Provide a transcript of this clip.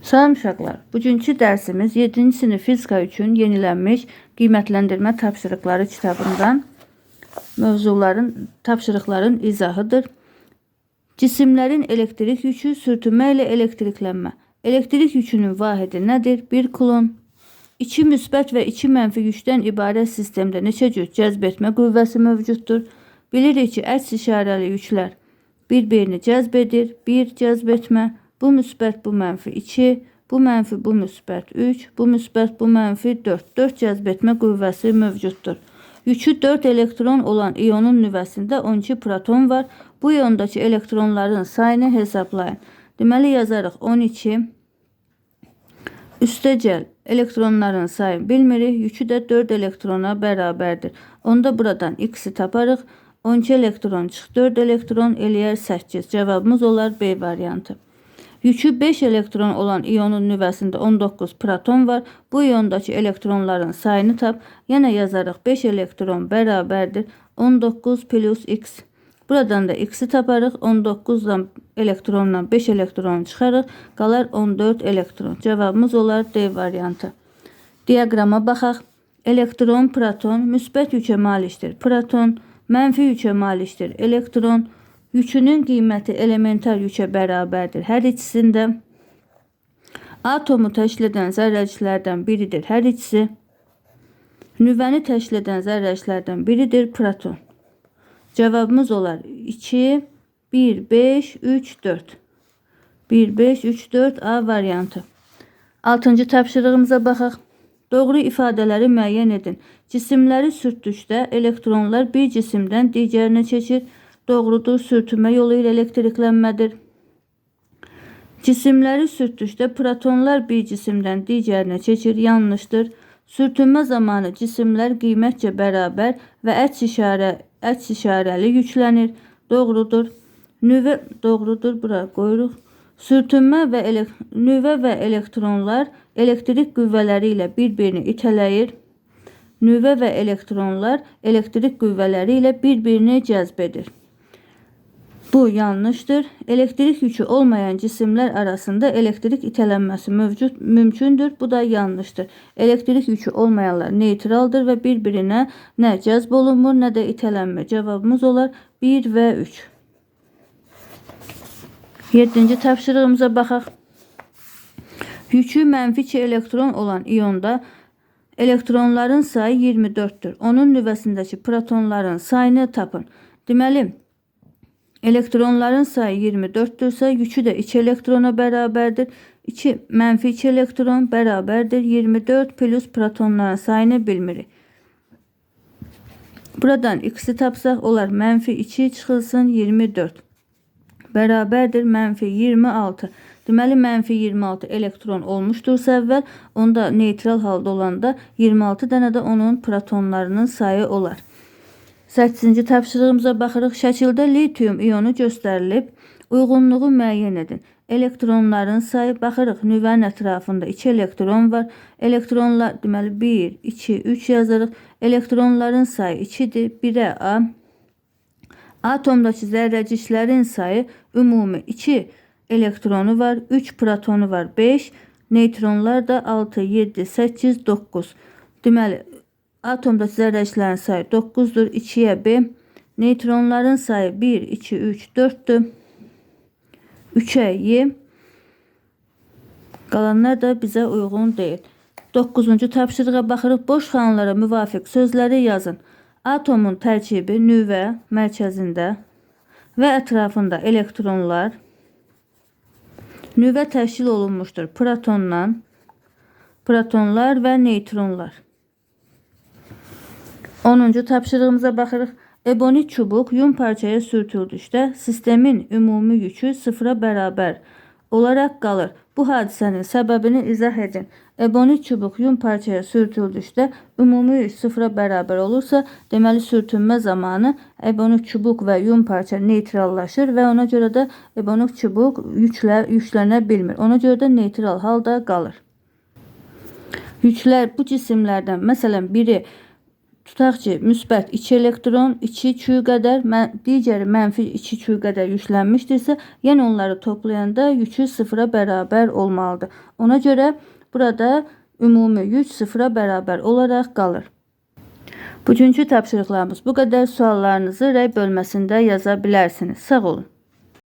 Salam uşaqlar. Bugünkü dərsimiz 7-ci sinif fizika üçün yenilənmiş qiymətləndirmə tapşırıqları kitabından mövzuların, tapşırıqların izahıdır. Cisimlərin elektrik yükü, sürtünmə ilə elektriklənmə. Elektrik yükünün vahidi nədir? 1 kulon. 2 müsbət və 2 mənfi yükdən ibarət sistemdə neçə cür cəzb etmə qüvvəsi mövcuddur? Bilirik ki, əks işarəli yüklər bir-birini cəzb edir. 1 cəzb etmə, bu müsbət, bu mənfi 2, bu mənfi, bu müsbət 3, bu müsbət, bu mənfi 4. 4 cəzb etmə qüvvəsi mövcuddur. Yükü 4 elektron olan iyonun nüvəsində 12 proton var. Bu iyondakı elektronların sayını hesablayın. Deməli yazarıq 12 üstəgəl elektronların sayını bilmirik. Yükü də 4 elektrona bərabərdir. Onda buradan x-i taparıq. 12 elektron çıx 4 elektron eləyər 8. Cavabımız olar B variantı. Yükü 5 elektron olan iyonun nüvəsində 19 proton var. Bu iyondakı elektronların sayını tap. Yenə yazarıq 5 elektron bərabərdir 19 plus x. Buradan da x-i taparıq. 19-dan elektronla 5 elektron çıxarıq. Qalar 14 elektron. Cavabımız olar D variantı. Diaqrama baxaq. Elektron, proton müsbət yükə malikdir. Proton mənfi yükə malikdir. Elektron yükünün qiyməti elementar yükə bərabərdir. Hər ikisində atomu təşkil edən zərrəciklərdən biridir. Hər ikisi nüvəni təşkil edən zərrəciklərdən biridir proton. Cavabımız olar 2, 1, 5, 3, 4. 1, 5, 3, 4 A variantı. 6-cı tapşırığımıza baxaq. Doğru ifadələri müəyyən edin. Cisimləri sürtdükdə elektronlar bir cisimdən digərinə keçir. Doğrudur, sürtünmə yolu ilə elektriklənmədir. Cisimləri sürtdükdə protonlar bir cisimdən digərinə keçir. Yanlışdır. Sürtünmə zamanı cisimlər qiymətcə bərabər və əks işarəli yüklənir. Doğrudur. Nüvə doğrudur. Bura qoyuruq. Sürtünmə və nüvə və elektronlar elektrik qüvvələri ilə bir-birini itələyir. Nüvə və elektronlar elektrik qüvvələri ilə bir-birini cəzb edir. Bu yanlışdır. Elektrik yükü olmayan cisimlər arasında elektrik itələnməsi mövcud mümkündür. Bu da yanlışdır. Elektrik yükü olmayanlar neytraldır və bir-birinə nə cəzb olunmur, nə də itələnmir. Cavabımız olar 1 və 3. 7-ci tapşırığımıza baxaq. Yükü mənfi 2 elektron olan iyonda elektronların sayı 24-dür. Onun nüvəsindəki protonların sayını tapın. Deməli, elektronların sayı 24-dürsə, yükü də 2 elektrona bərabərdir. 2 mənfi 2 elektron bərabərdir 24 plus protonların sayını bilmirik. Buradan x-i tapsaq olar mənfi 2 çıxılsın 24. Bərabərdir mənfi 26. Deməli, mənfi 26 elektron olmuşdursa əvvəl, onda neytral halda olanda 26 dənə də onun protonlarının sayı olar. 8-ci tapşırığımıza baxırıq. Şəkildə litium iyonu göstərilib. Uyğunluğu müəyyən edin. Elektronların sayı baxırıq. Nüvənin ətrafında 2 elektron var. Elektronlar deməli 1, 2, 3 yazırıq. Elektronların sayı 2-dir. 1-ə A. Atomdakı zərrəciklərin sayı ümumi 2 elektronu var, 3 protonu var, 5, neytronlar da 6, 7, 8, 9. Deməli, atomdakı zərrəciklərin sayı 9-dur, 2-yə B. Neytronların sayı 1, 2, 3, 4-dür. 3-ə Y. Qalanlar da bizə uyğun deyil. 9-cu tapşırığa baxırıq. Boş xanalara müvafiq sözləri yazın. Atomun tərkibi nüvə mərkəzində və ətrafında elektronlar, nüvə təşkil olunmuşdur protondan, protonlar və neytronlar. 10-cu tapşırığımıza baxırıq. Ebonit çubuq yun parçaya sürtüldükdə sistemin ümumi yükü sıfıra bərabər olaraq qalır. Bu hadisənin səbəbini izah edin. Ebonit çubuq yun parçaya sürtüldükdə ümumi yük sıfıra bərabər olursa, deməli sürtünmə zamanı ebonit çubuq və yun parça neytrallaşır və ona görə də ebonit çubuq yüklənə bilmir. Ona görə də neytral halda qalır. Yüklər bu cisimlərdən, məsələn, biri Tutaq ki, müsbət 2 elektron 2 Q qədər, digəri mənfi 2 Q qədər yüklənmişdirsə, yəni onları toplayanda yükü sıfıra bərabər olmalıdır. Ona görə burada ümumi yük sıfıra bərabər olaraq qalır. Bugünkü tapşırıqlarımız bu qədər. Suallarınızı rəy bölməsində yaza bilərsiniz. Sağ olun.